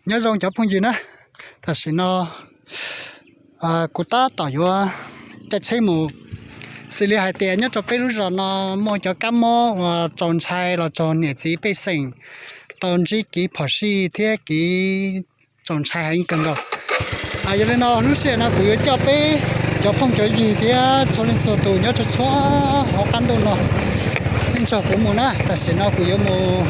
Nyob zoo cov phooj ywg na, tam sim no kuv tab tom yuav caij tsheb mus. Xws li hais tias nyob rau peb lub zos no muaj cov kab mob uas txaus ntshai los txog niam txiv pej xeem tau ntsib kev phom sij thiab kev txaus ntshai heev kawg nkaus. Yog li no lub sij hawm no kuv yuav coj peb cov phooj cov ywg thiab txhua leej txhua tus nyob txhua txhua hauv qab ntuj no nej nrog kuv mus na. Tam sim no kuv yuav mus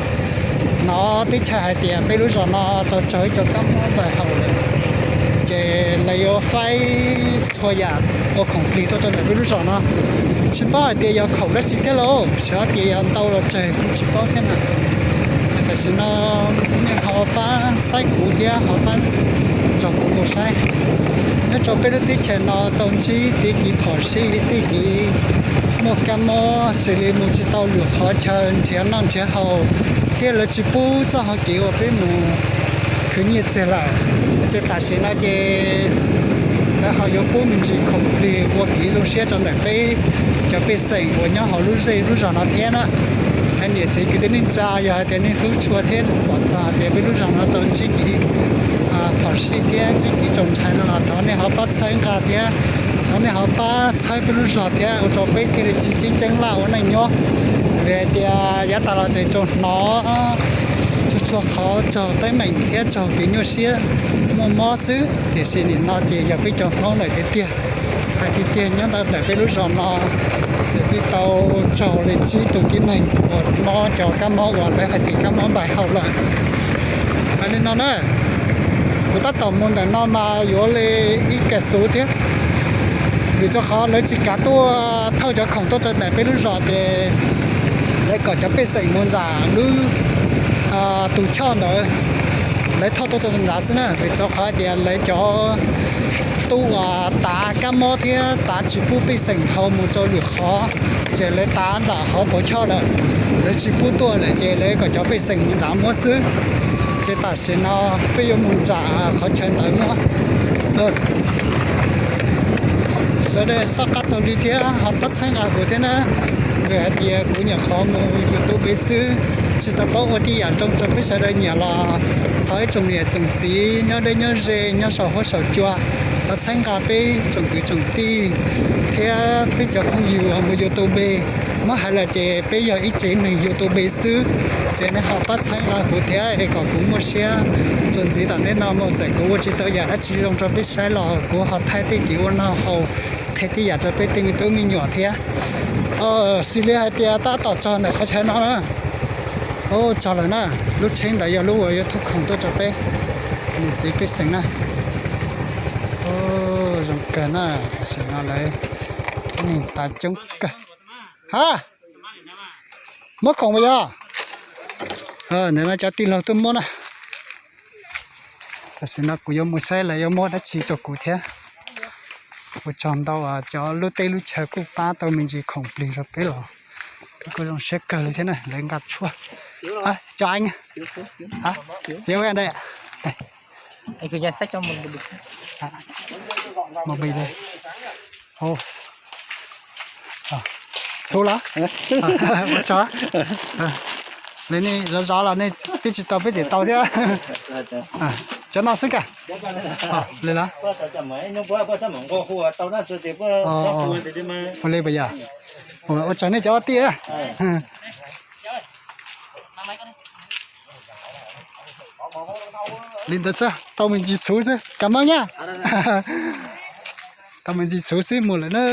hnov teb chaws hais tias peb lub zos no tau raug ib co kab mob npawg haus lawm, ces lawv yuav faib txhua yam ua khoom plig tuaj rau ntawm peb lub zos no. Tsis paub hais tias yog khoom dab tsi thiab lauj, xyov tias yog ntau los tsawg kuj tsis paub thiab na. Tam sim no nej ho pab saib kuv thiab ho pab nrog kuv mus saib. Nyob rau peb lub teb chaws no tau ntsib tej kev phom sij, tej kev muaj kab mob xws li mus tsis tau lwm qhov chaw nrhiav noj nrhiav haus, thiab lawv tsis pub txoj hau kev uas peb mus khwv nyiaj txiag lawm. Ces tam sim no ces lawv ho yuav pub me ntsis khoom plig ua kev zoo siab rau ntawm peb cov pej xeem uas nyob hauv lub zej lub zos no thiab na. Niam txiv kwv tij neej tsa, yog hais tias nej hlub tshua thiab pom txog hais tias peb lub zos no tau ntsib kev phom sij thiab ntsib kev txaus ntshai no los thov nej ho pab txhawb nqa thiab thov nej ho pab txhawb peb lub zos thiab ua rau peb thiaj li tsis ceeb ceeb laj ua neej nyob. Vim hais tias yav tas los tseem tau hnov txhua txhua qhov raug teeb meem thiab raug kev nyuaj siab muaj mob xwb, tiam sis nim no ces yog peb cov Hmoob lawm tiag tiag. Hais tiag tiag nyob ntawm peb lub zos no ces twb tau raug li tsib tus tib neeg uas mob cov kab mob uas lawv hais tias kab mob npawg haus lawm. Hais li no na, kuv tab tom mus ntawm no mas yuav li ib kas xuv thiab, vim rau qhov lawv tsis kav tuaj thauj cov khoom tuaj rau ntawm peb lub zos ces lawv kom cov pej xeem mus nram lub tus choj ntawd, lawv thauj tuaj rau nrad xwb na. Vim rau qhov tias lawv cov tub uas tav kab mob thiab tav tsis pub pej xeem dhau mus rau lwm qhov, ces lawv tav nram hauv paus choj lawm, lawv tsis pub tuaj lawm ces lawv kom cov pej xeem mus nrad muab xwb. Ces tam sim no peb yuav mus nram qhov chaw ntawd muab. Sawv daws soj qab taug li thiab ho pab txhawb nqa kuv thiab na, vim hais tias kuv nyuam qhuav mus YouTube xwb, tsis tau paub ua tej yam zoo rau peb sawv daws nyiam los thov ib tsoom niam tsoom txiv nyob deb nyob ze nyob saum huab saum cua, thov txhawb nqa peb tsoom kwv tsoom tij thiab peb cov phooj ywg uas mus YouTube. Muab hais lawm ces peb yog ib tsev neeg YouTube xwb, ces nej ho pab txhawb nqa kuv thiab es kom kuv muaj siab txuas ntxiv tom ntej no mus. Txawm kuv ua tsis tau yam dab tsi zoo rau peb saib los kuv ho thaij tej kev ua noj haus, qhia tej yam rau peb tej me tub me nyuam thiab. Xws li hais tias tab tom txog ntawm qhov chaw no na, txog lawm na, lub tsheb ntawd yog lub uas yuav thauj khoom tuaj rau peb niam txiv pej xeem na. Zoo kawg na, tam sim no lawv neeg tas coob kawg. Ha, muab khoom pas yog? Ntawm no cov tij laug tuaj muab na. Tam sim no kuv yuav mus saib lawv yuav muab dab tsi rau kuv thiab. Ua tsaug ntau, cov lub teb lub chaw kuj pab tau me ntsis khoom plig rau peb los peb kuj zoo siab kawg li thiab na. Lawv nqa tshuaj, cov a, txhub los? Ua tsaug, li nej zov zov los nej twb tsis tau peb tseem tau thiab. Cov no xwb ka. Li los, ua li pas yog, ua tsaug nej cov tij. Li ntawd xwb, tau me ntsis txhuv xwb, kam mab nyab. Tau me ntsis txhuv xwb mus lawm na.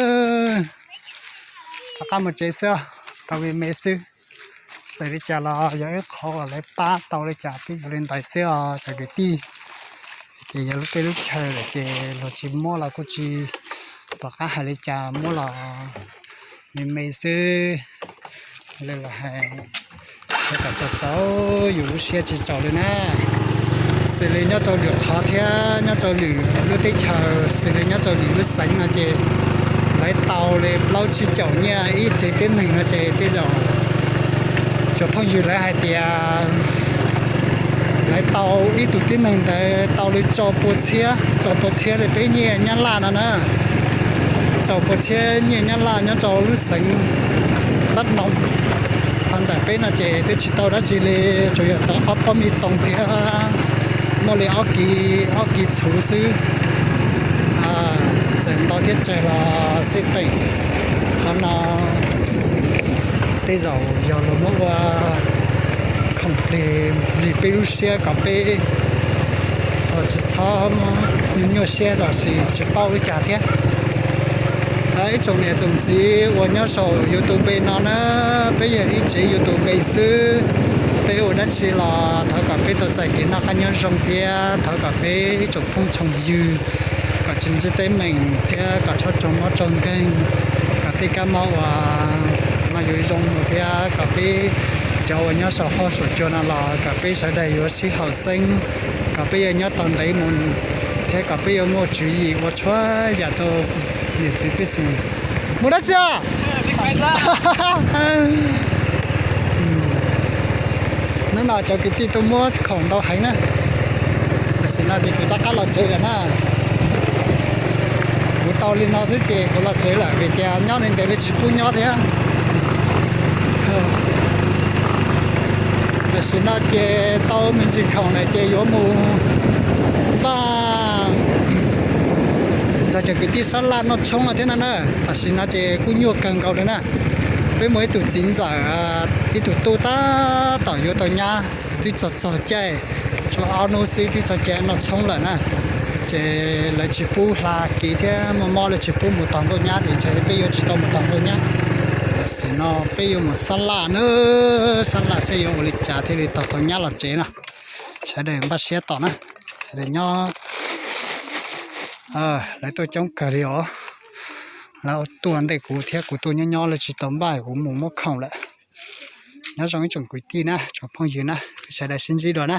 Rov qab mus tsev xwb, tau me me xwb. Txawm li cas los yog ib qhov uas lawv pab tau li cas peb yuav li ntawd xwb os cov kwv tij. Ces yog lub teb lub chaw lawm ces luag tsis muab los kuj tsis pom qab hais li cas, muab los me me xwb. Lawv los hais kom txaus txaus yus lub siab tsis txaus li na. Xws li nyob rau lwm qhov thiab nyob rau lwm lub teb chaws, xws li nyob rau lwm lub xeev no ces lawv tau li plaub tsib caum nyiaj ib tsev tib neeg no ces tej zaum cov phooj ywg lawv hais tias lawv tau ib tug tib neeg ntawd tau li rau pua txhiab, rau pua txhiab li peb nyiaj Nyab Laj no na. Rau pua txhiab nyiaj Nyab Laj nyob rau lub xeev Dab Noo. Qhov ntawm peb no ces twb tsis tau dab tsi li, tsuas yog tau ob pob me toos thiab Muaj li ob kis, ob kis txhuv xwb, txawm nto thiab tsawg los xij peem. Qhov no tej zaum yog luag muab ua khoom plig, plig peb lub siab kom peb tsis txhob nyuaj nyuaj siab los sis tsis paub ua cas thiab. Ib tsoom niam tsoom txiv uas nyob saum YouTube no na, peb yog ib tsev YouTube xwb, peb ua dab tsi los thov kom peb tau txais kev noj qab nyob zoo thiab thov kom peb ib tsoom phooj tsoom ywg kom tsis ntsib teeb meem thiab kom txhob raug mob raug nkeeg, kom tej kab mob uas no yuav zoo mus thiab kom peb cov uas nyob saum huab saum cua no los kom peb sawv daws yuav sib haum xeeb, kom peb yuav nyob tau ntev mus thiab kom peb yuav muaj tswv yim ua txhua yam rau niam txiv pej xeem. Mus dab tsi os? Hnub no cov kwv tij tuaj muab khoom ntau heev na. Tam sim no ces kuv rov qab los tsev lawm na. Kuv tau li no xwb ces kuv los tsev lawm vim tias nyob li ntev li tsis pub nyob thiab. Tam sim no ces tau me ntsis khoom lawm ces yuav mus npaj nrog cov kwv tij sab laj noj tshoob no thiab no na. Tam sim no ces kuj nyuaj kawg nkaus li na. Peb muaj ib tug txiv ntxawm, ib tug tub tab tom yuav tau nyab, twb txog txog caij, tshuav ob hnub xwb twb txog caij noj tshoob lawm na. Ces lawv tsis pub hla kev thiab muaj mob lawv tsis pub mus tos nkaus nyab ces ntshe peb yuav tsis tau mus tos nkaus nyab. Tam sim no peb yuav mus sab laj na, sab laj saib yuav ua li cas thiaj li tos tau nyab los tsev no. Sawv daws npaj siab tos na. Sawv daws nyob, lawv tuaj coob kawg li os. Lawv tuaj ntej kuv thiab kuv tuaj nyob nyob lawv tsis tau npaj kuv mus muab khoom lawm. Nyob zoo ib tsoom kwv tij na, tsoom phooj ywg na, peb sawv daws sib ntsib dua na.